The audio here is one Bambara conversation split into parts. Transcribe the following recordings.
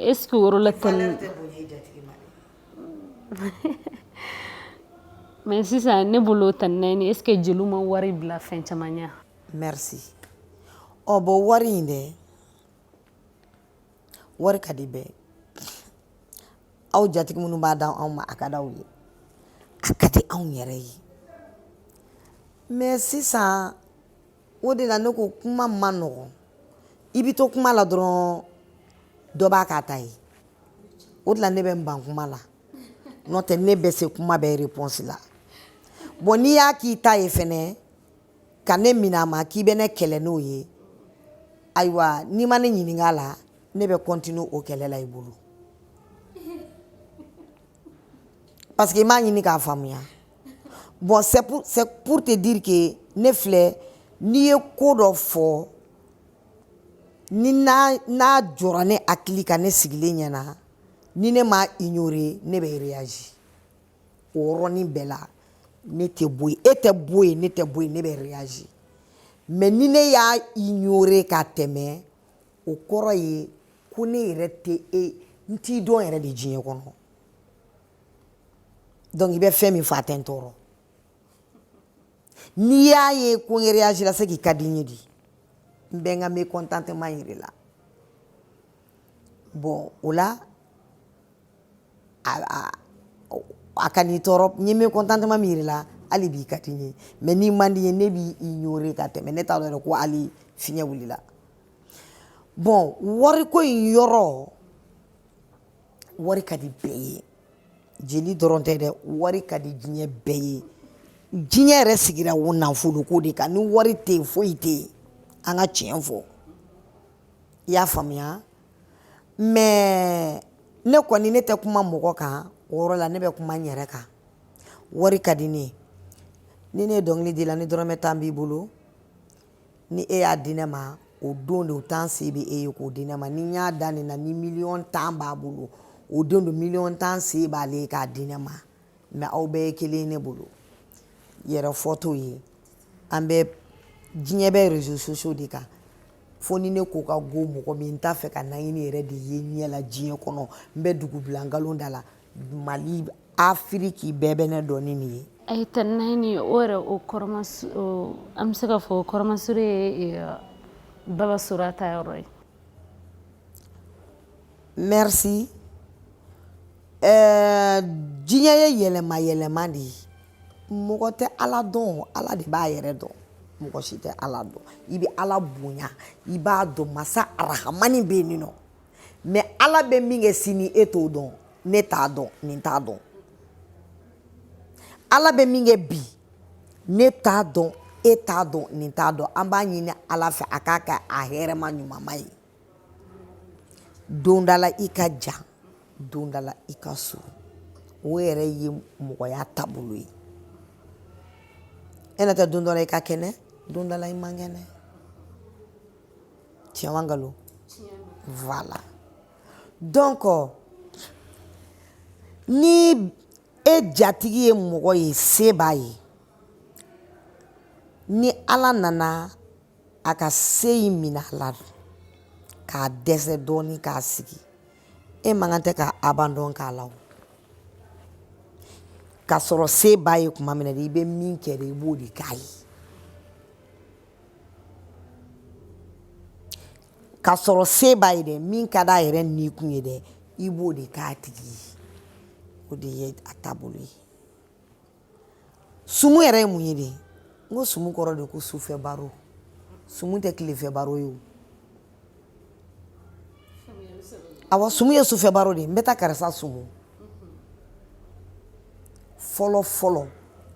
Mais est ce que o yɔrɔ la Valeur tɛ bonya i jatigi ma dɛ. Mais sisan ne bolo, Tante Nayini, est ce que jeliw ma wari bila fɛn caman ɲɛ? Merci. Ɔ bon, wari in dɛ, wari ka di bɛɛ. Aw jatigi minnu b'a di anw ma, a ka d'aw ye, a ka di anw yɛrɛ ye. Mais sisan, o de la ne ko kuma man nɔgɔn. I bɛ to kuma la dɔrɔn, dɔ b'a k'a ta ye. O de la ne bɛ n ban kuma la, n'o tɛ ne bɛ se kuma bɛɛ réponse la. Bon, n'i y'a k'i ta ye fɛnɛ, ka ne minɛ a ma k'i bɛ ne kɛlɛ n'o ye, ayiwa, n'i ma ne ɲininka a la, ne bɛ continuer o kɛlɛ la i bolo, parce que i m'a ɲini k'a faamuya. Bon, c'est pour te dire que ne filɛ, n'i ye ko dɔ fɔ ni n'a jɔra ne hakili kan, ne sigilen ɲɛna, ni ne m'a ignorer, ne bɛ réagir o yɔrɔnin bɛɛ la. Ne tɛ bɔ yen, e tɛ bɔ yen, ne tɛ bɔ yen, ne bɛ réagir. Mais ni ne y'a ignorer ka tɛmɛ, o kɔrɔ ye ko ne yɛrɛ tɛ e, n t'i dɔn yɛrɛ de diɲɛ kɔnɔ. Donc i bɛ fɛn min fɔ, a tɛ n tɔɔrɔ. N'i y'a ye ko n réagir la, c'est k'i ka di n ye de. N bɛ n ka mécontentement yir'i la. Bon, o la a ka n'i tɔɔrɔ. N ye mécontentement min yir'i la, hali b'i ka di n ye. Mais n'i man di n ye, ne b'i ignorer ka tɛmɛ. Ne t'a dɔn yɛrɛ ko hali fiɲɛ wulila. Bon, wariko in yɔrɔ, wari ka di bɛɛ ye. Jeli dɔrɔn tɛ dɛ, wari ka di diɲɛ bɛɛ ye. Diɲɛ yɛrɛ sigira o nafolo ko de kan. Ni wari tɛ yen, foyi tɛ yen. An ka tiɲɛ fɔ, i y'a faamuya? Mais ne kɔni, ne tɛ kuma mɔgɔ kan o yɔrɔ la, ne bɛ kuma n yɛrɛ kan. Wari ka di ne ye. Ni ne ye dɔnkili di la, ni dɔrɔmɛ 10 b'i bolo, ni e y'a di ne ma, o don de o tan se bɛ e ye k'o di ne ma. Ni n y'a da nin na, ni miliyɔn 10 b'a bolo, o don de miliyɔn 10 se b'ale ye k'a di ne ma. Mais aw bɛɛ ye kelen ye ne bolo. Yɛrɛ fɔ t'o ye. An bɛ diɲɛ bɛ réseaux sociaux de kan. Fo ni ne ko ka go mɔgɔ min, n t'a fɛ ka Nayini yɛrɛ de ye ɲɛ la diɲɛ kɔnɔ, n bɛ dugu bila nkalon da la. Mali, Afiriki bɛɛ bɛ ne dɔn ni nin ye. Ayi, Tante Nayini, o yɛrɛ, o kɔrɔma, an bɛ se k'a fɔ kɔrɔmasure ye Baba Sora ta yɔrɔ ye. Merci. Diɲɛ ye yɛlɛma yɛlɛma de ye. Mɔgɔ tɛ Ala dɔn, Ala de b'a yɛrɛ dɔn. Mɔgɔ si tɛ Ala dɔn. I bɛ Ala bonya, i b'a dɔn masa arahamani bɛ yen nɔ. Mais Ala bɛ min kɛ sini, e t'o dɔn, ne t'a dɔn, nin t'a dɔn. Ala bɛ min kɛ bi, ne t'a dɔn, e t'a dɔn, nin t'a dɔn. An b'a ɲini Ala fɛ a k'a kɛ a hɛrɛma ɲumanma ye. Don dɔ la i ka jan, don dɔ la i ka surun, o yɛrɛ ye mɔgɔya taabolo ye. E na tɛ, don dɔ la i ka kɛnɛ, don dɔ la i man kɛnɛ. Tiɲɛ wa nkalon? Voilà. Donc ni e jatigi ye mɔgɔ ye, se b'a ye, ni Ala nana a ka se in minɛ a la k'a dɛsɛ dɔɔni k'a sigi, e man kan tɛ ka abandon k'a la. O k'a sɔrɔ se b'a ye tuma min na de, i bɛ min kɛ de, i b'o de k'a ye. K'a sɔrɔ se b'a ye dɛ, min ka d'a yɛrɛ ni kun ye dɛ, i b'o de k'a tigi ye. O de ye a taabolo ye. Sumu yɛrɛ ye mun ye de? N ko sumu kɔrɔ de ko sufɛ baro. Sumu tɛ tilefɛ baro ye o. Awɔ, sumu ye sufɛ baro de ye. N bɛ taa karisa sumu. Fɔlɔ fɔlɔ,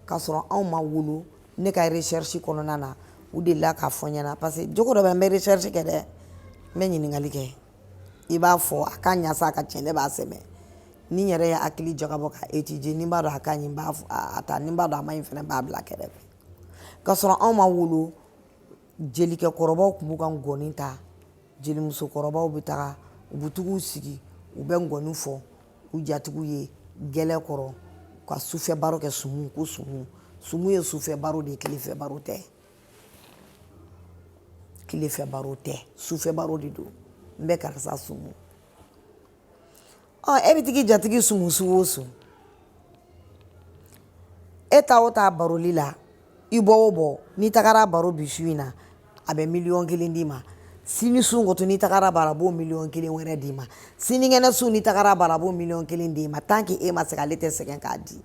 k'a sɔrɔ anw ma wolo, ne ka recherche kɔnɔna na, u delila k'a fɔ n ɲɛna, parce que jogo dɔ bɛ, n bɛ recherche kɛ dɛ, n bɛ ɲininkali kɛ. I b'a fɔ a ka ɲa sa, a ka tiɲɛ, ne b'a sɛbɛn. Ni n yɛrɛ ye hakili jagabɔ ka étudier, ni n b'a dɔn a ka ɲi, n b'a a ta. Ni n b'a dɔn a ma ɲi fɛnɛ, n b'a bila kɛrɛfɛ. K'a sɔrɔ anw ma wolo, jelikɛkɔrɔbaw tun b'u ka ngɔni ta, jelimusokɔrɔbaw bɛ taga, u bɛ t'u sigi, u bɛ ngɔni fɔ u jatigiw ye gɛlɛ kɔrɔ, ka sufɛ baro kɛ. Sumu ko sumu, sumu ye sufɛ baro de ye, tilefɛ baro tɛ. Tilefɛ baro tɛ, sufɛ baro de don. N bɛ karisa sumu. Ɔ e bɛ tigi jatigi sumu su o su, e ta o ta baroli la, i bɔ o bɔ, n'i tagara baro bi su in na, a bɛ miliyɔn 1 d'i ma. Sini su kɔtɔ, n'i tagara baro, a b'o miliyɔn 1 wɛrɛ d'i ma. Sinikɛnɛ su, n'i tagara baro, a b'o miliyɔn 1 d'i ma. Tant que e ma sɛgɛn, ale tɛ sɛgɛn k'a di.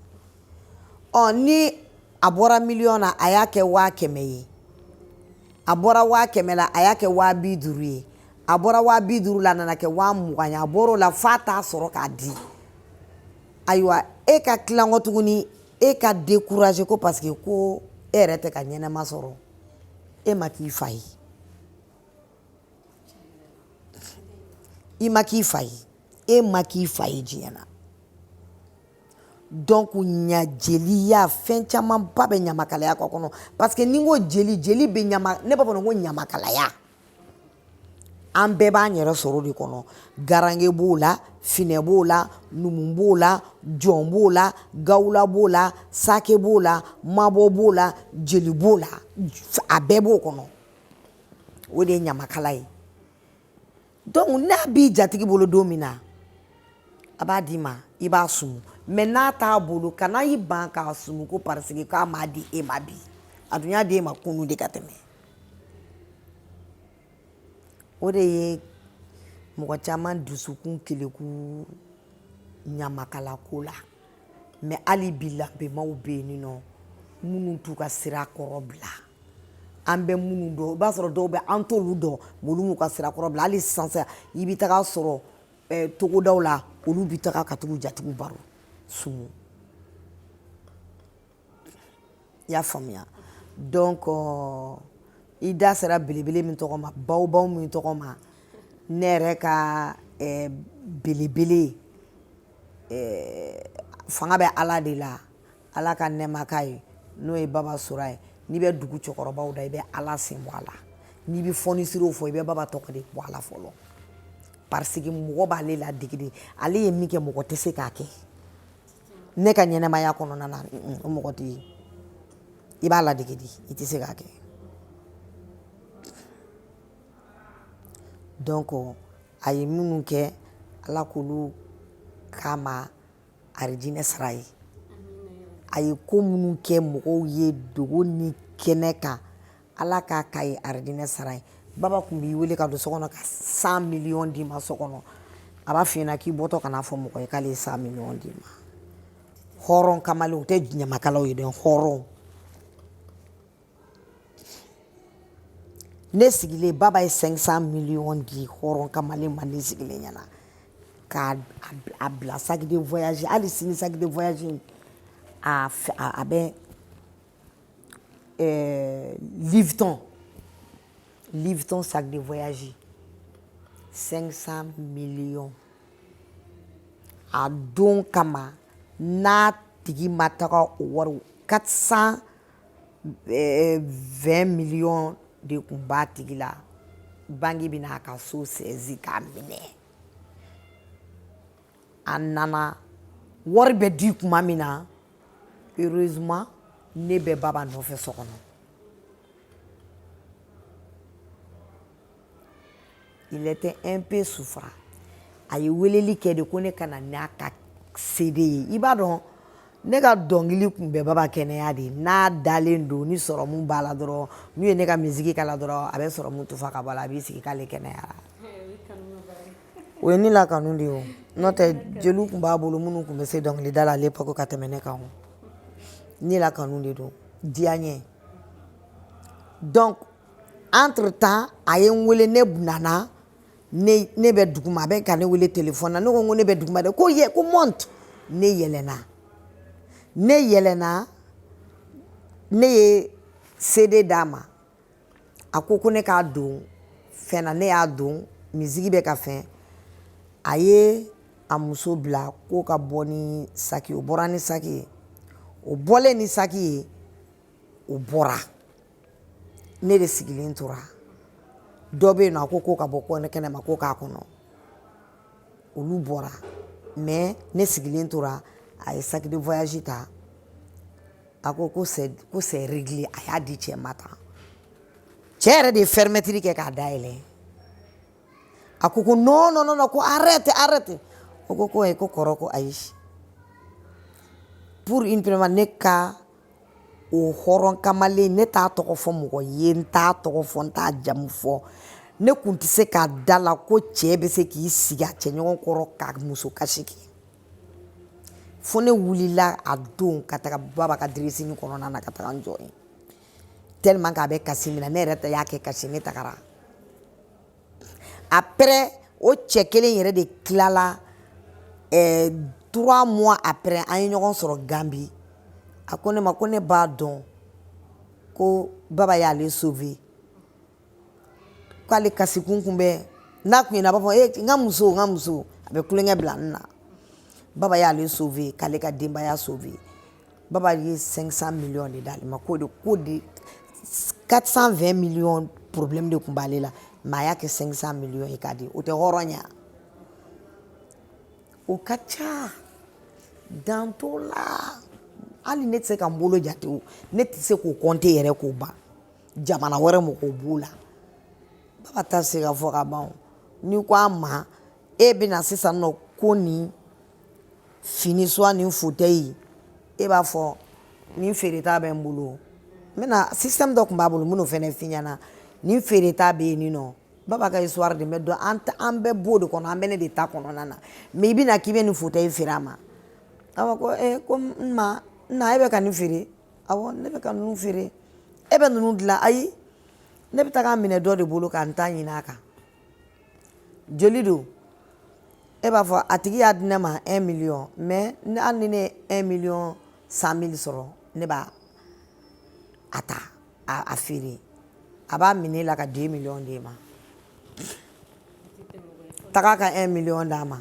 Ɔ ni a bɔra miliyɔn na, a y'a kɛ 100 000 ye. A bɔra 100 000 la, a y'a kɛ 50 000 ye. A bɔra 50 000 la, a nana kɛ 20 000 ye. A bɔr'o la f'a t'a sɔrɔ k'a di. Ayiwa, e ka tila kɔ tuguni, e ka décourager ko parce que ko e yɛrɛ tɛ ka ɲɛnɛma sɔrɔ, e ma k'i fa ye, i ma k'i fa ye, e ma k'i fa ye diɲɛ na. Donc ɲa jeliya, fɛn camanba bɛ ɲamakalaya kɔ kɔnɔ, parce que ni n ko jeli, jeli bɛ ɲama, ne b'a fɔ ko ɲamakalaya, an bɛɛ b'an yɛrɛ sɔrɔ o de kɔnɔ. Garange b'o la, finɛ b'o la, numu b'o la, jɔn b'o la, gawula b'o la, sake b'o la, mabɔ b'o la, jeli b'o la, a bɛɛ b'o kɔnɔ. O de ye ɲamakala ye. Donc n'a b'i jatigi bolo don min na, a b'a d'i ma, i b'a sumu. Mais n'a t'a bolo, kana i ban k'a sumu ko parce que k'a m'a di e ma bi. A dun y'a di e ma kunun de ka tɛmɛ. O de ye mɔgɔ caman dusukun keleku ɲamakala ko la. Mais hali bi, lanbemaw bɛ yen nɔ minnu t'u ka sira kɔrɔ bila. An bɛ minnu dɔn, i b'a sɔrɔ dɔw bɛ, an t'olu dɔn, mais olu m'u ka sira kɔrɔ bila. Hali sisan sisan, i bɛ taga sɔrɔ togodaw la, olu bɛ taga ka t'u jatigiw baro sumu. I y'a faamuya? Donc i da sera belebele min tɔgɔ ma, bawobaw min tɔgɔ ma, ne yɛrɛ ka belebele, fanga bɛ Ala de la, Ala ka nɛɛma k'a ye, n'o ye Baba Sora ye. N'i bɛ dugu cɛkɔrɔbaw da, i bɛ Ala sen bɔ a la. N'i bɛ fɔnisiriw fɔ, i bɛ Baba tɔgɔ de bɔ a la fɔlɔ, parce que mɔgɔ b'ale ladege de. Ale ye min kɛ, mɔgɔ tɛ se k'a kɛ. Ne ka ɲɛnɛmaya kɔnɔna na, o mɔgɔ tɛ yen. I b'a ladege de, i tɛ se k'a kɛ. Donc a ye minnu kɛ, Ala k'olu k'a ma arijinɛ sara ye. A ye ko minnu kɛ mɔgɔw ye dogo ni kɛnɛ kan, Ala k'a k'a ye arijinɛ sara ye. Baba tun b'i wele ka don so kɔnɔ ka 100 millions d'i ma so kɔnɔ. A b'a f'i ɲɛna k'i bɔtɔ kana fɔ mɔgɔ ye k'ale ye 100 millions d'i ma. Hɔrɔn kamalen, o tɛ ɲamakalaw ye dɛ, hɔrɔn. Ne sigilen, Baba ye 500 millions di hɔrɔn kamalen ma, ne sigilen ɲɛna k'a a bila sac de voyage. Hali sini, sac de voyage in, a bɛ Louis Vuitton, Louis Vuitton sac de voyage, 500 millions. A don kama, n'a tigi ma taga o wari, 420 millions de tun b'a tigi la, banque bɛna a ka so saisi k'a minɛ. A nana wari bɛ di tuma min na, heureusement ne bɛ Baba nɔfɛ so kɔnɔ. Il était un peu souffrant. A ye weleli kɛ de ko ne ka na n'a ka CD ye. I b'a dɔn, ne ka dɔnkili kun bɛ Baba kɛnɛya de. N'a dalen don ni sɔrɔmu b'a la dɔrɔn, n'u ye ne ka misiki k'a la dɔrɔn, a bɛ sɔrɔmu tufa ka bɔ a la, a b'i sigi k'ale kɛnɛyara. O ye ne la kanu de ye. O n'o tɛ, jeliw tun b'a bolo minnu tun bɛ se dɔnkilida la à l'époque ka tɛmɛ ne kan. O ne la kanu de don, diya n ye. Donc entre temps, a ye n wele, ne nana, ne bɛ duguma, a bɛ ka ne wele téléphone na. Ne ko ne bɛ duguma dɛ. Ko ye ko monte. Ne yɛlɛnna, ne yɛlɛnna, ne ye CD d'a ma. A ko ko ne k'a don fɛn na. Ne y'a don, misiki bɛ ka fɛn. A ye a muso bila ko ka bɔ ni saki. O bɔra ni saki ye. O bɔlen ni saki ye, o bɔra, ne de sigilen tora. Dɔ bɛ yen nɔ, a ko ko ka bɔ ko ne kɛnɛ ma, ko k'a kɔnɔ. Olu bɔra, mais ne sigilen tora. A ye sac de voyage ta, a ko ko c'est réglé. A y'a di cɛ ma tan. Cɛ yɛrɛ de ye fermeture kɛ k'a dayɛlɛ. A ko ko non, non, non, ko arrête, arrête. O ko ko ko kɔrɔ, ko ayi, pour une première, ne ka o hɔrɔn kamalen, ne t'a tɔgɔ fɔ mɔgɔ ye, n t'a tɔgɔ fɔ, n t'a jamu fɔ. Ne kun tɛ se k'a da la ko cɛ bɛ se k'i sigi a cɛɲɔgɔn kɔrɔ ka muso kasi kɛ. Fo ne wulila a don ka taga baba ka dressing kɔnɔna na, ka taga n jɔ yen, tellement k'a bɛ kasi min na, ne yɛrɛ ta y'a kɛ kasi. Ne tagara après, o cɛ kelen yɛrɛ de tilala 3 mois après, an ye ɲɔgɔn sɔrɔ Gambi. A ko ne ma ko ne b'a dɔn ko baba y'ale sauver, k'ale kasikun kun bɛ n'a kun ye, a b'a fɔ e n ka muso, n ka muso, a bɛ kulonkɛ bila n na. Baba y'ale sauver, k'ale ka denbaya sauver. Baba ye 500 millions de d'ale ma, k'o de k'o de 420 millions problème de tun b'ale la, mais a y'a kɛ 500 millions ye k'a di. O tɛ hɔrɔnya? O ka ca dan t'o la. Hali ne tɛ se ka n bolo jate o, ne tɛ se k'o compter yɛrɛ k'o ban. Jamana wɛrɛ mɔgɔw b'o la, baba ta se ka fɔ ka ban. O n'i ko a ma, e bɛna sisan nɔ ko nin fini soit nin fauteuil, e b'a fɔ nin feereta bɛ n bolo, n bɛna système dɔ tun b'a bolo, n bɛn'o fɛnɛ f'i ɲɛna. Nin feereta bɛ yen nɔ, baba ka histoire de bɛ dɔn, an bɛɛ b'o de kɔnɔ, an bɛ ne de ta kɔnɔna na. Mais i bɛna k'i bɛ nin fauteuil feere a ma, a b'a ko ee, ko n ma na, e bɛ ka nin feere? Awɔ, ne bɛ ka ninnu feere. E bɛ ninnu dilan? Ayi, ne bɛ taga minɛ dɔ de bolo ka n ta ɲini a kan. Joli don? E b'a fɔ a tigi y'a di ne ma 1 million, mais hali ni ne ye 1 million 100 mille sɔrɔ, ne b'a a ta a feere. A b'a minɛ e la ka 2 millions d'e ma. Taga ka 1 million d'a ma,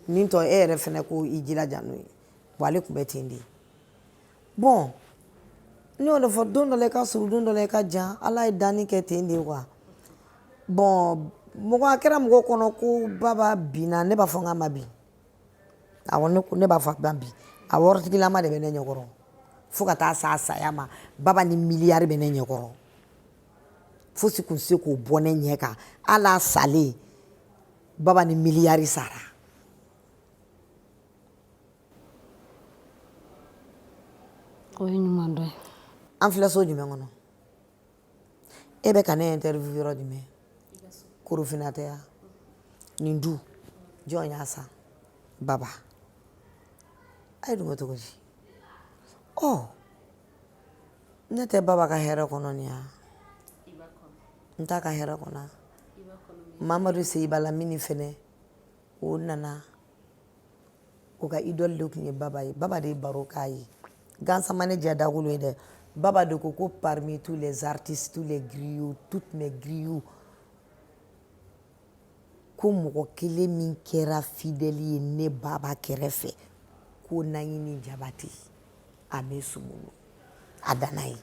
min tɔ, e yɛrɛ fɛnɛ ko i jilaja n'o ye. Bon, ale tun bɛ ten de. Bon, ne y'o de fɔ, don dɔ la i ka surun, don dɔ la i ka jan. Ala ye danni kɛ ten de quoi. Bon, mɔgɔ a kɛra mɔgɔw kɔnɔ ko baba binna, ne b'a fɔ n k'a ma bin. Awɔ, ne b'a fɔ a ma bin. A wɔritigilama de bɛ ne ɲɛkɔrɔ fo ka taa s'a saya ma. Baba ni miliyari bɛ ne ɲɛkɔrɔ, fosi kun tɛ se k'o bɔ ne ɲɛ kan. Hali a salen, baba ni miliyari sara. O ye ɲuman dɔ ye. An filɛ so jumɛn kɔnɔ? E bɛ ka ne interview yɔrɔ jumɛn? Korofina tɛ yan? Nin du, jɔn y'a san? Baba. A ye dun ko cogo di? Ɔ, ne tɛ baba ka hɛrɛ kɔnɔ nin ya, n t'a ka hɛrɛ kɔnɔ. Mamadu Seyiba Lamini fɛnɛ, o nana, o ka idole de tun ye baba ye. Baba de ye baro k'a ye gansan ma ne diya dakolo ye dɛ. Baba de ko ko parmi tous les artistes, tous les griots, toutes mes griots, ko mɔgɔ kelen min kɛra fidèle ye ne baba kɛrɛfɛ, ko Naɲini Jabate a bɛ sumunu a danna ye.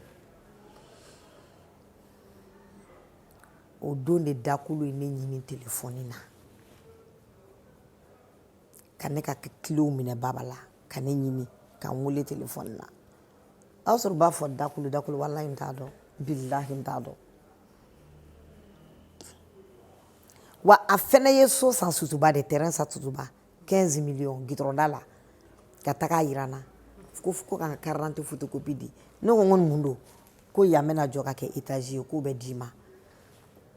O don de dakolo ye ne ɲini telefɔni na ka ne ka kilew minɛ baba la, ka ne ɲini ka n wele telefɔni na. O y'a sɔrɔ u b'a fɔ dakolo, dakolo, walahi n t'a dɔn, bilahi n t'a dɔn. Wa a fɛnɛ ye so san Sutuba de, terrain san Sutuba 15 millions gitɔrɔnda la, ka taga a yira n na ko ka n ka carte d'identité photocopie di. Ne ko n ko nin mun don? Ko yan bɛna jɔ ka kɛ étage ye, k'o bɛ d'i ma.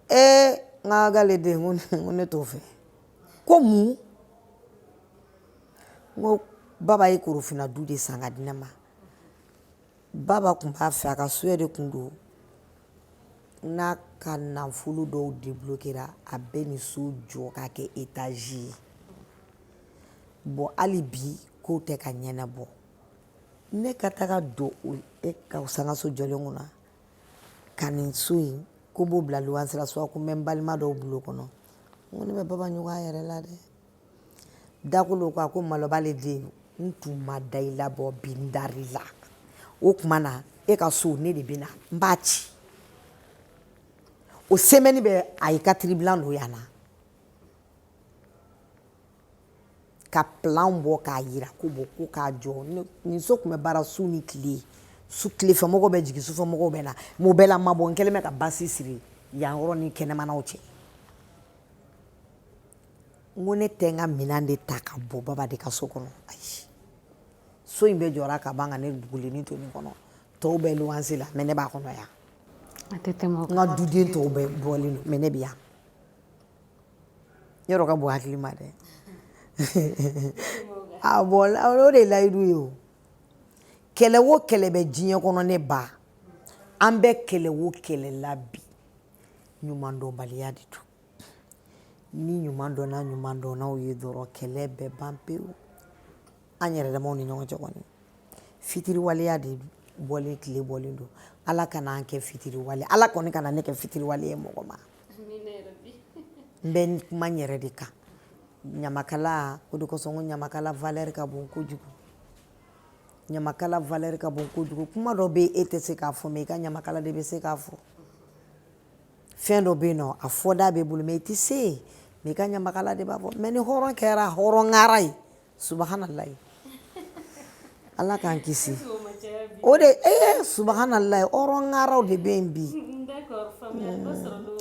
Ee, n ka k'ale den, n ko ne t'o fɛ. Ko mun? N ko baba ye Korofina du de san ka di ne ma. Baba tun b'a fɛ, a ka souhait de tun don, n'a ka nafolo dɔw débloquera, a bɛ nin so jɔ ka kɛ étage ye. Bon, hali bi kow tɛ ka ɲɛnabɔ. Ne ka taga don e ka sangaso jɔlen kunna ka nin so in ko n b'o bila luwanse la, soit ko n bɛ n balima dɔw bulon kɔnɔ. N ko ne bɛ baba ɲɔgɔn a yɛrɛ la dɛ. Dakolo ko a ko malobale den, n tun ma da i la, bɔ bi n dar'i la. O tuma na e ka so, ne de bɛ na n b'a ci. O semaine bɛ, a ye 4 blanc don yan na ka plan bɔ k'a yira ko bon, ko k'a jɔ. Nin so tun bɛ baara su ni tile, su tilefɛmɔgɔw bɛ jigin, sufɛmɔgɔw bɛ na. Mais o bɛɛ la, ma bɔ, n kɛlen bɛ ka basi siri yan yɔrɔ ni kɛnɛmanaw cɛ. N ko ne tɛ n ka minɛn de ta ka bɔ Baba de ka so kɔnɔ. Ayi, so in bɛɛ jɔra ka ban ka ne bugulennin to nin kɔnɔ. Tɔw bɛ luwanse la, mais ne b'a kɔnɔ yan. A tɛ tɛmɛ o kan. N ka duden tɔw bɛɛ bɔlen don, mais ne bɛ yan. Yɔrɔ ka bon hakili ma dɛ. A bon, o de ye layidu ye. O kɛlɛ o kɛlɛ bɛ diɲɛ kɔnɔ, ne ba, an bɛ kɛlɛ o kɛlɛ la bi, ɲumandɔnbaliya de don. Ni ɲuman dɔnna ɲuman dɔnnaw ye dɔrɔn, kɛlɛ bɛ ban pewu. An yɛrɛ damaw ni ɲɔgɔn cɛ kɔni, fitiriwaleya de bɔlen, tile bɔlen don. Ala kana an kɛ fitiriwale, Ala kɔni kana ne kɛ fitiriwale ye mɔgɔ ma. N bɛ kuma n yɛrɛ de kan. Ɲamakala, o de kosɔn n ko ɲamakala valeur ka bon kojugu. Ɲamakala valeur ka bon kojugu. Kuma dɔ bɛ yen, e tɛ se k'a fɔ, mais i ka ɲamakala de bɛ se k'a fɔ. Fɛn dɔ bɛ yen nɔ, a fɔda b'e bolo, mais i tɛ se, mais i ka ɲamakala de b'a fɔ. Mais ni hɔrɔn kɛra hɔrɔn ye, subahanallahi, Ala k'an kisi o de. Ee, subahanallahi, hɔrɔn ŋaraw de bɛ yen bi.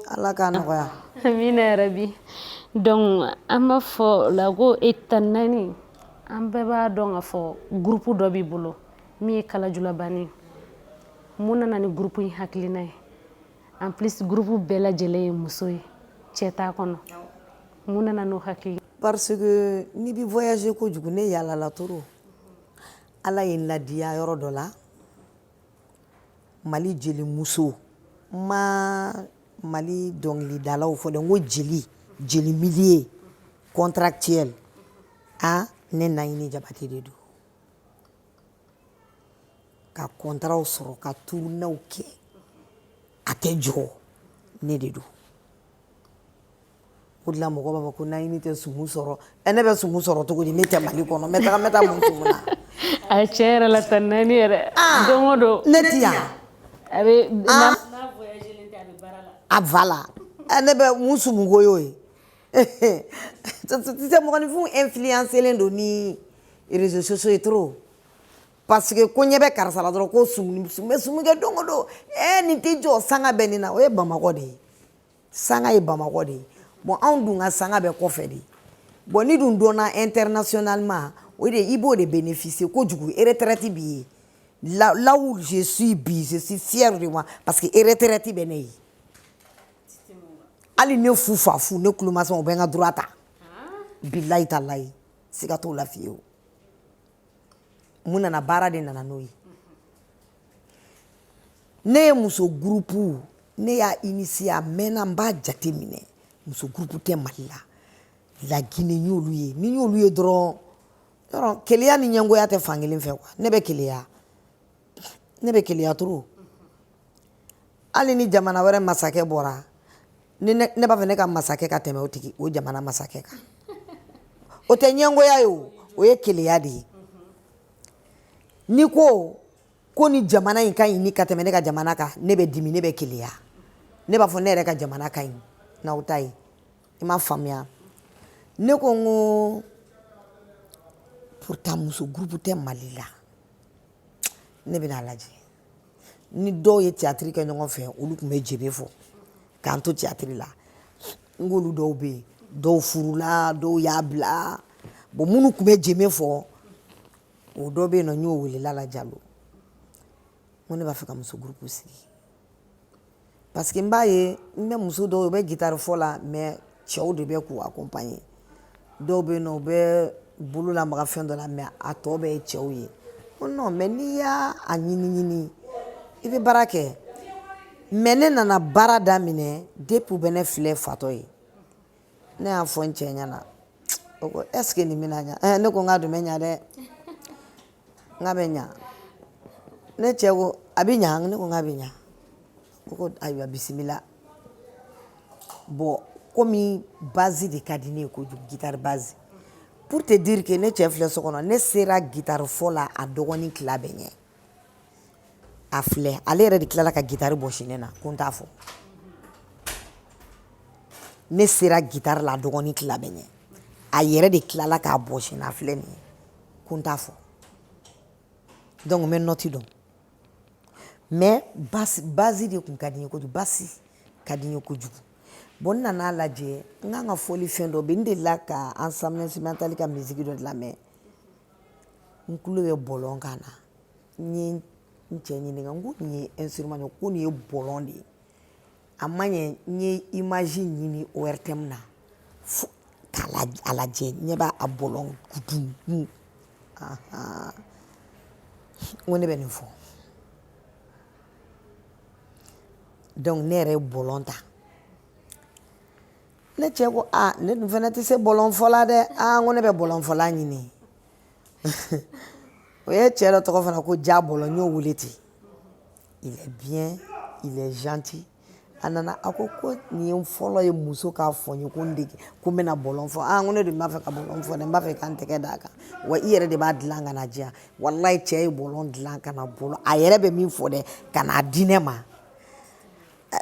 Ala k'a nɔgɔya. Amina yarabi. Donc an b'a fɔ la ko e tan naani, an bɛɛ b'a dɔn k'a fɔ groupe dɔ b'i bolo min ye Kalajulabanin. Mun nana ni groupe in hakilina ye? En plus, groupe bɛɛ lajɛlen ye muso ye, cɛ t'a kɔnɔ. Mun nana n'o hakili? Parce que n'i bɛ voyager kojugu, ne yaalala trop. Ala ye n ladiya yɔrɔ dɔ la. Mali jelimuso, n ma Mali dɔnkilidalaw fɔ dɛ, n ko jeli, jeli milieu contractuel. A ne Nayini Jabate de don ka contratw sɔrɔ, ka tournéew kɛ, a tɛ jɔ, ne de don. O de la mɔgɔ b'a fɔ ko Nayini tɛ sumu sɔrɔ. Ɛ, ne bɛ sumu sɔrɔ cogo di? Ne tɛ Mali kɔnɔ, n bɛ taga, n bɛ taa mun sumu na? A tiɲɛ yɛrɛ la, tan naani yɛrɛ, don o don Ne ti yan. A bɛ n'a voyagelen tɛ, a bɛ baara la. A voilà. Ɛ, ne bɛ mun sumu ko y'o ye? Tu sais, mɔgɔninfinw influencelen don ni réseaux sociaux ye trop, parce que ko ɲɛ bɛ karisa la dɔrɔn, ko sumu bɛ sumu kɛ don o don. Ɛ, nin tɛ jɔ, sanga bɛ nin na. O ye Bamakɔ de ye, sanga ye Bamakɔ de ye. Bon, anw dun ka sanga bɛ kɔfɛ de. Bon, ni dun dɔnna internationalement, o de i b'o de bénéficier kojugu. Retraite b'i ye. Là, là où je suis bi, je suis fière de moi, parce que retraite bɛ ne ye. Hali ne fu fa fu, ne kulomasɔn, o bɛ n ka droit ta. Bilayi talayi, siga t'o la fiyewu. Mun nana? Baara de nana n'o ye. Ne ye muso groupe, ne y'a initier a mɛnna. N b'a jate minɛ, muso groupe tɛ Mali la. Laginɛ, n y'olu ye. Ni n y'olu ye dɔrɔn, yɔrɔ keleya ni ɲɛngoya tɛ fankelen fɛ quoi. Ne bɛ keleya, ne bɛ keleya trop. Hali ni jamana wɛrɛ masakɛ bɔra, ni ne b'a fɛ ne ka masakɛ ka tɛmɛ o tigi, o jamana masakɛ kan. O tɛ ɲɛngoya ye, o o ye keleya de ye. N'i ko ko ni jamana in ka ɲi ni ka tɛmɛ ne ka jamana kan, ne bɛ dimi, ne bɛ keleya. Ne b'a fɔ ne yɛrɛ ka jamana ka ɲi n'aw ta ye. I m'a faamuya? Ne ko n ko pourtant muso groupe tɛ Mali la. Ne bɛna lajɛ ni dɔw ye théâtre kɛ ɲɔgɔn fɛ, olu tun bɛ jebe fɔ k'an to théâtre la. N k'olu dɔw bɛ yen, dɔw furula, dɔw y'a bila. Bon, minnu tun bɛ jebe fɔ, o dɔ bɛ yen nɔ, n y'o wele, Lala Jalo. N ko ne b'a fɛ ka muso groupe sigi, parce que n b'a ye, n bɛ muso dɔw, u bɛ guitare fɔ la, mais cɛw de bɛ k'u accompagner. Dɔw bɛ yen nɔ, u bɛ bolo lamaga fɛn dɔ la, mais a tɔ bɛɛ ye cɛw ye. Ko non, mais n'i y'a a ɲini ɲini, i bɛ baara kɛ. Mais ne nana baara daminɛ depuis u bɛ ne filɛ fatɔ ye. Ne y'a fɔ n cɛ ɲɛna, o ko: "Est ce que nin bɛna ɲa?" Ɛ, ne ko n k'a dun bɛ ɲa dɛ, n k'a bɛ ɲa. Ne cɛ ko: "A bɛ ɲa?" Ne ko n k'a bɛ ɲa. O ko: "Ayiwa, bisimila." Bon, komi basse de ka di ne ye kojugu, guitare basse. Pour te dire que ne cɛ filɛ so kɔnɔ, ne sera guitare fɔ la, a dɔgɔnin tila bɛɛ ɲɛ. A filɛ, ale yɛrɛ de tilala ka guitare bɔsi ne na ko n t'a fɔ. Ne sera guitare la, a dɔgɔnin tila bɛɛ ɲɛ. A yɛrɛ de tilala k'a bɔsi n na. A filɛ nin ye, ko n t'a fɔ. Donc n bɛ note dɔn, mais basse, basse de tun ka di n ye kojugu. Basse ka di n ye kojugu. Bon, n nana lajɛ, n kan ka fɔli fɛn dɔ bɛ, n delila ka ensemble instrumental ka musique dɔ lamɛn, n tulo bɛ bɔlɔn kan na. N ye n cɛ ɲininka, n ko nin ye instrument ye, ko nin ye bɔlɔn de ye. A ma ɲɛ, n ye image ɲini ORTM na fo k'a a lajɛ, ɲɛ b'a a bɔlɔn gudun. N ko ne bɛ nin fɔ. Donc ne yɛrɛ ye bɔlɔn ta. Ne cɛ ko aa, ne dun fana tɛ se bɔlɔn fɔla dɛ. Aa, n ko ne bɛ bɔlɔn fɔla ɲini. O ye cɛ dɔ tɔgɔ fana ko Ja Bɔlɔn, n y'o wele ten. Il est bien, il est gentil. A nana, a ko ko nin ye n fɔlɔ ye muso k'a fɔ n ye ko n dege ko n bɛna bɔlɔn fɔ. Aa, n ko ne dun b'a fɛ ka bɔlɔn fɔ dɛ, n b'a fɛ ka n tɛgɛ d'a kan, wa i yɛrɛ de b'a dilan ka na diyan. Walayi, cɛ ye bɔlɔn dilan ka na, bɔlɔn a yɛrɛ bɛ min fɔ dɛ, ka n'a di ne ma.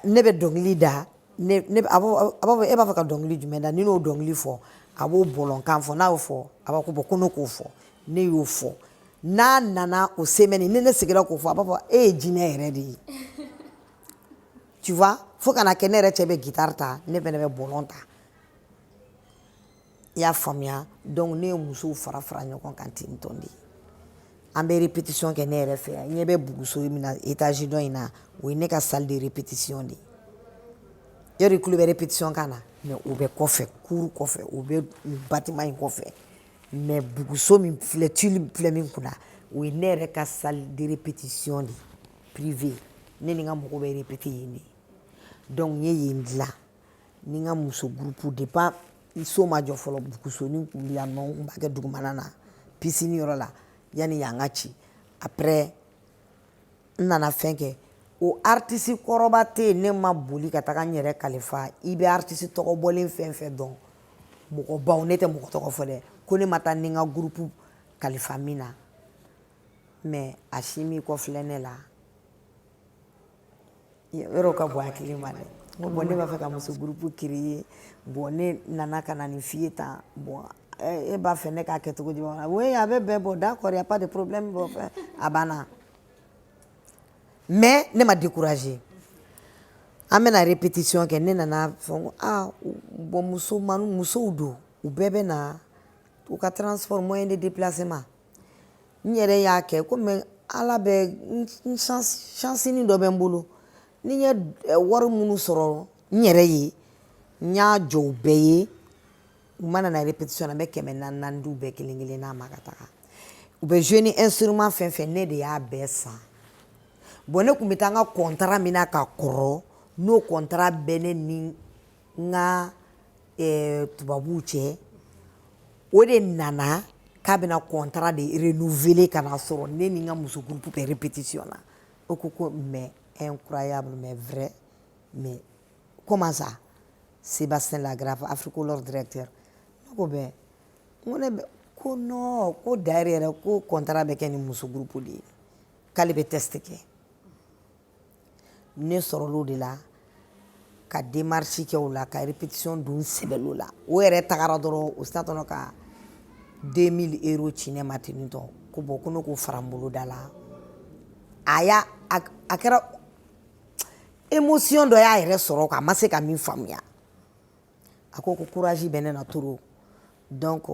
Ne bɛ dɔnkili da, ne ne a b'a fɔ e b'a fɛ ka dɔnkili jumɛn da? Ni n'o dɔnkili fɔ, a b'o bɔlɔnkan fɔ. N'a y'o fɔ, a b'a ko bon, ko ne k'o fɔ. Ne y'o fɔ, n'a nana o semaine, ni ne seginna k'o fɔ, a b'a fɔ e ye jinɛ yɛrɛ de ye, tu vois. Fo ka na kɛ ne yɛrɛ cɛ bɛ guitare ta, ne fɛnɛ bɛ bɔlɔn ta, i y'a faamuya. Donc ne ye musow fara fara ɲɔgɔn kan ten tɔ de. An bɛ répétition kɛ ne yɛrɛ fɛ yan. Ɲɛ bɛ buguso min na, étage dɔ in na, o ye ne ka salle de répétition de ye. Yɔrɔ i tulo bɛ répétition kan na, mais o bɛ kɔfɛ, cour kɔfɛ, o bɛ bâtiment in kɔfɛ. Mais buguso min filɛ, tuile filɛ min kunna, o ye ne yɛrɛ ka salle de répétition de ye, privé. Ne ni n ka mɔgɔw bɛ répéter yen de. Donc n ye yen dilan ni n ka muso groupe. Depuis so ma jɔ fɔlɔ, bugusonin tun bɛ yan nɔ, n b'a kɛ dugumana na, piscine yɔrɔ la, yanni yan ka ci. Après n nana fɛn kɛ, o artiste kɔrɔba tɛ yen, ne ma boli ka taga n yɛrɛ kalifa. I bɛ artiste tɔgɔ bɔlen fɛn fɛn dɔn, mɔgɔbaw, ne tɛ mɔgɔ tɔgɔ fɔ dɛ, ko ne ma taa ni n ka groupe kalifa min na. Mais a si m'i kɔfilɛ ne la. Yɔrɔ ka bon hakili ma dɛ. N ko bon, ne b'a fɛ ka muso groupe créer. Bon, ne nana ka na nin f'i ye tan. Bon, e b'a fɛ ne k'a kɛ cogo jumɛn? Oui, a bɛ bɛn. Bon, d'accord, y a pas de problème. Bon, a banna. Mais ne ma découragé. An bɛna répétition kɛ, ne nana fɔ n ko ah bon, muso manu, musow don, u bɛɛ bɛ na, u ka transport, moyen de déplacement. N yɛrɛ y'a kɛ komi ala bɛ n chance dɔ bɛ n bolo, ni n ye wari minnu sɔrɔ n yɛrɛ ye, n y'a jɔ u bɛɛ ye. U mana na répétition na, n bɛ 400 naani d'u bɛɛ kelen kelen n'a ma ka taga. U bɛ jouer ni instrument fɛn fɛn, ne de y'a bɛɛ san. Bon, ne tun bɛ taa n ka contrat min na ka kɔrɔ, n'o contrat bɛ ne ni n ka tubabuw cɛ, o de nana k'a bɛna contrat de renouveler ka na sɔrɔ ne ni n ka muso groupe bɛ répétition na. O ko ko mais incroyable, mais vrai, mais comment ça? Sébastien Lagrave, Africolor directeur. Ne ko bɛn, n ko ne bɛ ko non, ko d'ailleurs yɛrɛ, ko contrat bɛ kɛ ni muso groupe de ye, k'ale bɛ test kɛ. Ne sɔrɔla o de la ka démarche kɛ o la, ka répétition dun sɛbɛlo la. O yɛrɛ tagara dɔrɔn, o sina ka 2000 euros ci ne ma ten tɔ, ko bon, ko ne k'o fara n bolo da la. A y'a a kɛra émotion dɔ y'a yɛrɛ sɔrɔ quoi, a ma se ka min faamuya. A ko ko courage bɛ ne na trop. Donc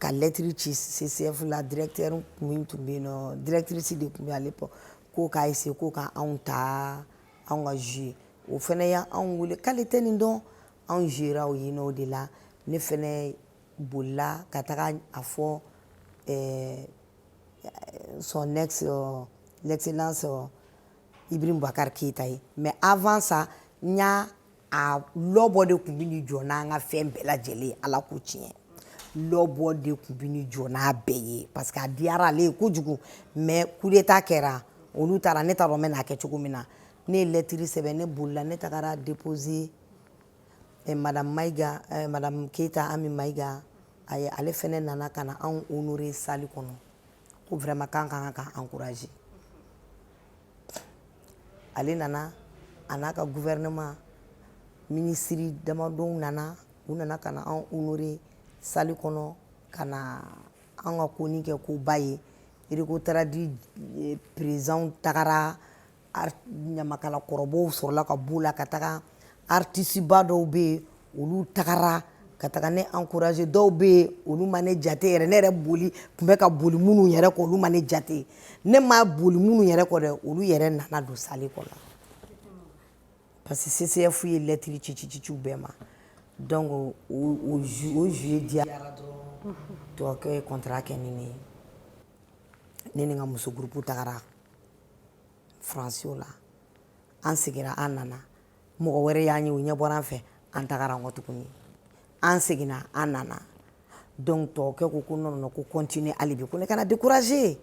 ka lettre ci CCF la, directeur min tun bɛ yen nɔ, directrice de tun bɛ à l'époque, ko k'a essayer ko ka anw ta, anw ka jouer. O fana y'anw wele k'ale tɛ nin dɔn. Anw jouera o yen nɔ. O de la ne fana bolila ka taga a fɔ son ex l'excellence Ibrahim Boubacar Keïta ye. Mais avant ça, n y'a a lɔbɔ de tun bɛ n'i jɔ n'an ka fɛn bɛɛ lajɛlen ye. Ala ko tiɲɛ, lɔbɔ de tun bɛ n'i jɔ n'a bɛɛ ye, parce que a diyara ale ye kojugu. Mais coup d'état kɛra, olu taara, ne t'a dɔn n bɛ n'a kɛ cogo min na. Ne ye lettre sɛbɛn, ne bolila, ne tagara déposer madame Maïga, madame Keita Ami Maïga. Ayi, ale fɛnɛ nana ka na anw honorer salle kɔnɔ, ko vraiment k'an ka kan ka encourager. Ale nana, a n'a ka gouvernement ministre damadɔw nana, u nana ka na anw honorer salle kɔnɔ, ka na an ka koni kɛ koba ye. Recotrad président tagara, ɲamakalakɔrɔbaw sɔrɔla ka b'u la ka taga. Artiste ba dɔw bɛ yen, olu tagara ka taga ne encourager. Dɔw bɛ yen, olu ma ne jate yɛrɛ. Ne yɛrɛ boli tun bɛ ka boli minnu yɛrɛ kɔ, olu ma ne jate. Ne ma boli minnu yɛrɛ kɔ dɛ, olu yɛrɛ nana don salle kɔnɔ, parce que CCF ye lettre ci ci ci u bɛɛ ma. Donc o jeu diyara dɔrɔn, tubabukɛ ye contrat kɛ ni ne ye. Ne ni n ka muso groupe tagara Faransi. O la, an seginna, an nana, mɔgɔ wɛrɛ y'an ye, o ɲɛ bɔra an fɛ. An tagara kɔ tuguni, an seginna, an nana. Donc tubabukɛ ko ko non, non, ko continuer hali bi, ko ne kana décourager.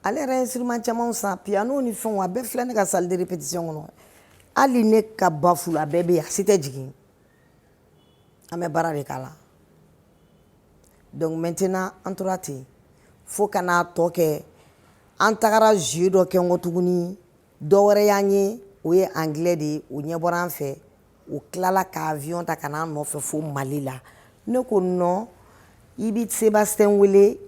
Ale yɛrɛ ye instrument caman san, piano ni fɛnw, a bɛɛ filɛ ne ka salle de répétition kɔnɔ. Hali ne ka baffle, a bɛɛ bɛ yen, a si tɛ jigin, an bɛ baara de k'a la. Donc maintenant, an tora ten fo ka n'a tɔ kɛ. An tagara jeu dɔ kɛ n kɔ tuguni, dɔ wɛrɛ y'an ye, o ye anglais de ye, o ɲɛ bɔra an fɛ. O tilala ka avion ta ka n'an nɔfɛ fo Mali la. Ne ko non, i bɛ Sébastien wele,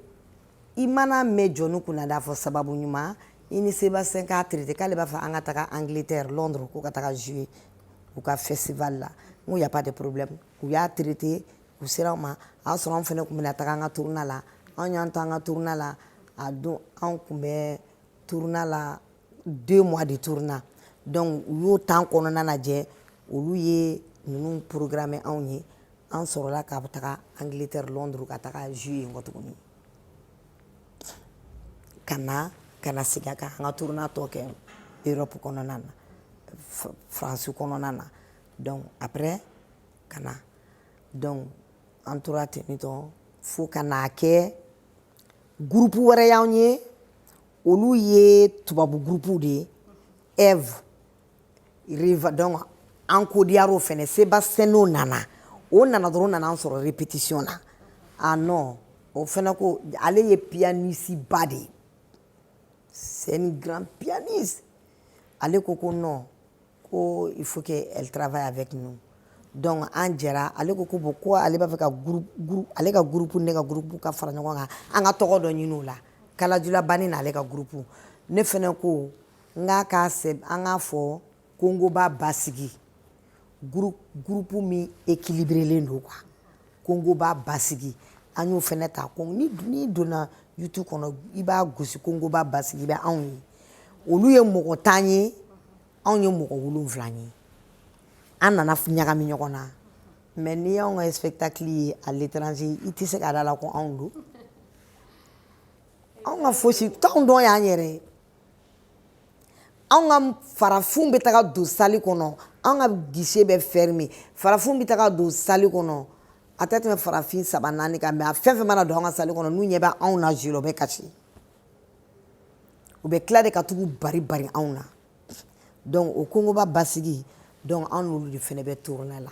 i mana mɛn jɔnni kunna d'a fɔ sababu ɲuman, i ni Sébastien k'a traité k'ale b'a fɛ an ka taga Angleterre, Londres, ko ka taga jouer u ka festival la. N ko y a pas de problème. U y'a traité, u sera an ma. A y'a sɔrɔ an fana tun bɛna taga an ka tournée la. Anw y'an to an ka tournée la. A don, anw tun bɛ tournée la, 2 mois de tournée. Donc u y'o temps kɔnɔna lajɛ, olu ye ninnu programme anw ye. An sɔrɔla ka taga Angleterre, Londres, ka taga jouer yen kɔ tuguni, ka na ka na segin a kan, an ka tournée tɔ kɛ Europe kɔnɔna na, France kɔnɔna na. Donc après ka na, donc an tora ten tɔ fo ka n'a kɛ groupe wɛrɛ y'anw ye. Olu ye tubabu groupe de ye, Eve Riva. Donc an ko diyar'o fɛnɛ. Sébastien n'o nana, o nana dɔrɔn, o nana an sɔrɔ répétition na. Ah non, o fɛnɛ ko ale ye pianiste ba de ye, c'est une grande pianiste. Ale ko ko non, ko il faut qu'elle travaille avec nous. Donc an jɛra. Ale ko ko bon, ko ale b'a fɛ ka groupe, ale ka groupe ni ne ka groupe ka fara ɲɔgɔn kan, an ka tɔgɔ dɔ ɲini o la, Kalajula Banni n'ale ka groupe. Ne fɛnɛ ko n k'a k'a sɛ, an k'a fɔ Kongoba Basigi, groupe min équilibré don quoi, Kongoba Basigi. An y'o fɛnɛ ta. Ko ni n'i donna YouTube kɔnɔ, i b'a gosi Kongoba Basigi, i bɛ anw ye. Olu ye mɔgɔ 10 ye, anw ye mɔgɔ 7 ye. An nana ɲagami ɲɔgɔn na. Mais n'i y'anw ka spectacle ye à l'étranger, i tɛ se ka da la ko anw don. Anw ka fosi t'anw dɔn y'an yɛrɛ ye. Anw ka farafinw bɛ taga don salle kɔnɔ, anw ka guichet bɛ fermé, farafinw bɛ taga don salle kɔnɔ, a tɛ tɛmɛ farafin saba naani kan. Mais a fɛn fɛn mana don an ka salle kɔnɔ, n'u ɲɛ bɛ anw na jouer la, u bɛ kasi, u bɛ tila de ka tugu bari bari anw na. Donc o Kongoba Basigi, donc an n'olu de fɛnɛ bɛ tournée la.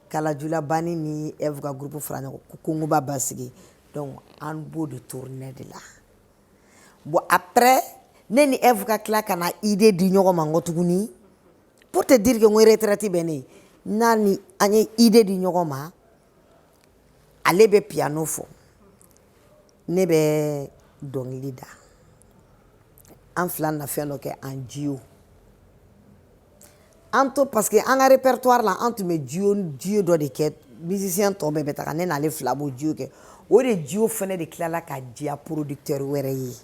Kalajula Banni ni Eve ka groupe fara ɲɔgɔn kan, Kongoba Basigi. Donc an b'o de tournée de la. Bon, après ne ni Eve ka tila ka na idée di ɲɔgɔn ma n kɔ tuguni, pour te dire que n ko retraite bɛ ne ye. N'a ni an ye idée di ɲɔgɔn ma, ale bɛ piano fɔ, ne bɛ dɔnkili da. An fila na fɛn dɔ kɛ en duo. An to, parce que an ka répertoire la, an tun bɛ duo duo dɔ de kɛ. Musicien tɔ bɛɛ bɛ taga, ne n'ale fila b'o duo kɛ. O de duo fɛnɛ de tilala ka diya producteur wɛrɛ ye.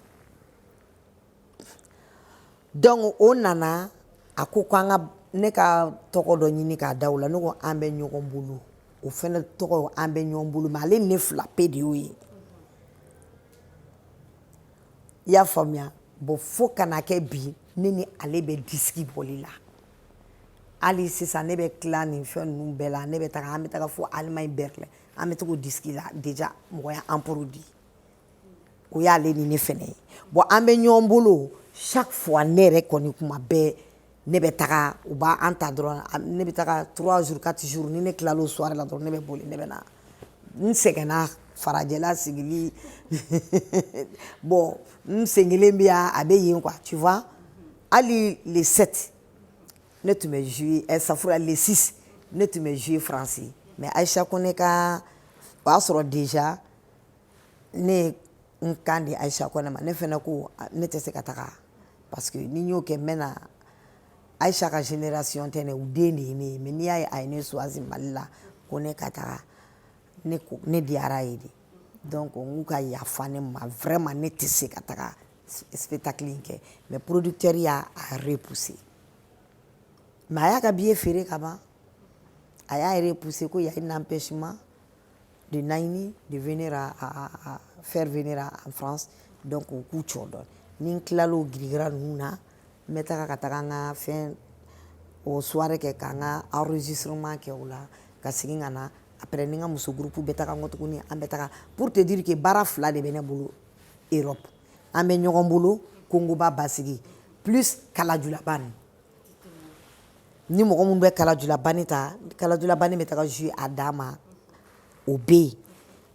Donc o nana, a ko ko an ka ne ka tɔgɔ dɔ ɲini k'a da o la. Ne ko an bɛ ɲɔgɔn bolo. O fɛnɛ tɔgɔ an bɛ ɲɔgɔn bolo, mais ale ni ne fila pe de y'o ye, i y'a faamuya. Bon, fo ka na kɛ bi, ne ni ale bɛ disque bɔli la. Hali sisan, ne bɛ tila nin fɛn ninnu bɛɛ la, ne bɛ taga, an bɛ taga fo Allemagne, Berlin, an bɛ taga o disque la. Déjà mɔgɔ y'an produit, o y'ale ni ne fɛnɛ ye. Bon, an bɛ ɲɔgɔn bolo chaque fois. Ne yɛrɛ kɔni, kuma bɛɛ ne bɛ taga, u b'an ta dɔrɔn, ne bɛ taga 3 jours, 4 jours. Ni ne tilala o soirée la dɔrɔn, ne bɛ boli, ne bɛ na. N sɛgɛnna farajɛla sigili. Bon, n sen kelen bɛ yan, a bɛ yen quoi, tu vois. Hali le 7, ne tun bɛ jouer, ɛ safura, le 6, ne tun bɛ jouer Faransi. Mais Aïcha Kone ka, o y'a sɔrɔ déjà ne ye n kan di Aïcha Kone ma. Ne fɛnɛ ko ne tɛ se ka taga, parce que ni n y'o kɛ, n bɛ na Aïcha ka génération tɛ ne, u den de ye ne ye. Mais n'i y'a ye a ye ne choisi Mali la ko ne ka taga, ne ko ne diyara ye de. Donc n k'u ka yafa ne ma, vraiment ne tɛ se ka taga spectacle in kɛ. Mais producteur y'a repousser, mais a y'a ka billet feere ka ban. A y'a repousser ko y a un empêchement de Naini de venir à faire venir en France. Donc u k'u cɔ dɔɔni. Ni n tilal'o girigira ninnu na, n bɛ taga ka taga n ka fɛn o soirée kɛ, k'an ka enregistrement kɛ o la, ka segin ka na. Après, ni n ka muso groupe bɛ taga n kɔ tuguni, an bɛ taga. Pour te dire que baara fila de bɛ ne bolo Europe: an bɛ ɲɔgɔn bolo Kongoba basigi, plus Kalajulabani. Ni mɔgɔ minnu bɛ Kalajulabani ta, Kalajulabani bɛ taga jouer a dan ma, o bɛ yen.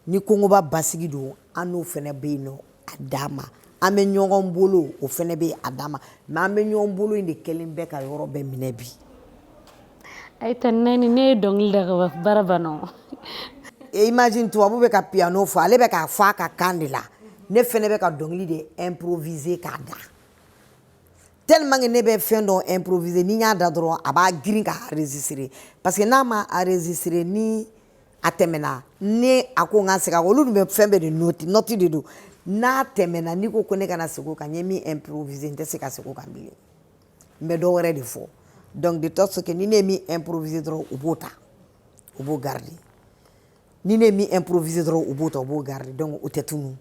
Ni Kongoba basigi don, an n'o fɛnɛ bɛ yen nɔ a dan ma. An bɛ ɲɔgɔn bolo, o fɛnɛ bɛ yen a dan ma. Mais an bɛ ɲɔgɔn bolo in de kɛlen bɛ ka yɔrɔ bɛɛ minɛ bi. Ayi, Nani, ne ye dɔnkili da ka ban, baara banna o. Et imagine, tubabu bɛ ka piano fɔ, ale bɛ k'a fɔ a ka kan de la, ne fɛnɛ bɛ ka dɔnkili de improviser k'a da. Tellement que ne bɛ fɛn dɔ improviser, ni n y'a da dɔrɔn, a b'a girin ka enregistrer, parce que n'a ma enregistrer, ni a tɛmɛna, ni a ko n ka segin a kan, olu dun bɛ fɛn bɛɛ de note, note de don. N'a tɛmɛna, n'i ko ko ne kana segin o kan, n ye min improviser, n tɛ se ka segin o kan bilen, n bɛ dɔ wɛrɛ de fɔ. Donc de telle sorte que ni ne ye min improviser dɔrɔn, u b'o ta, u b'o garder. Ni ne ye min improviser dɔrɔn, u b'o ta, u b'o garder. Donc o tɛ tunun.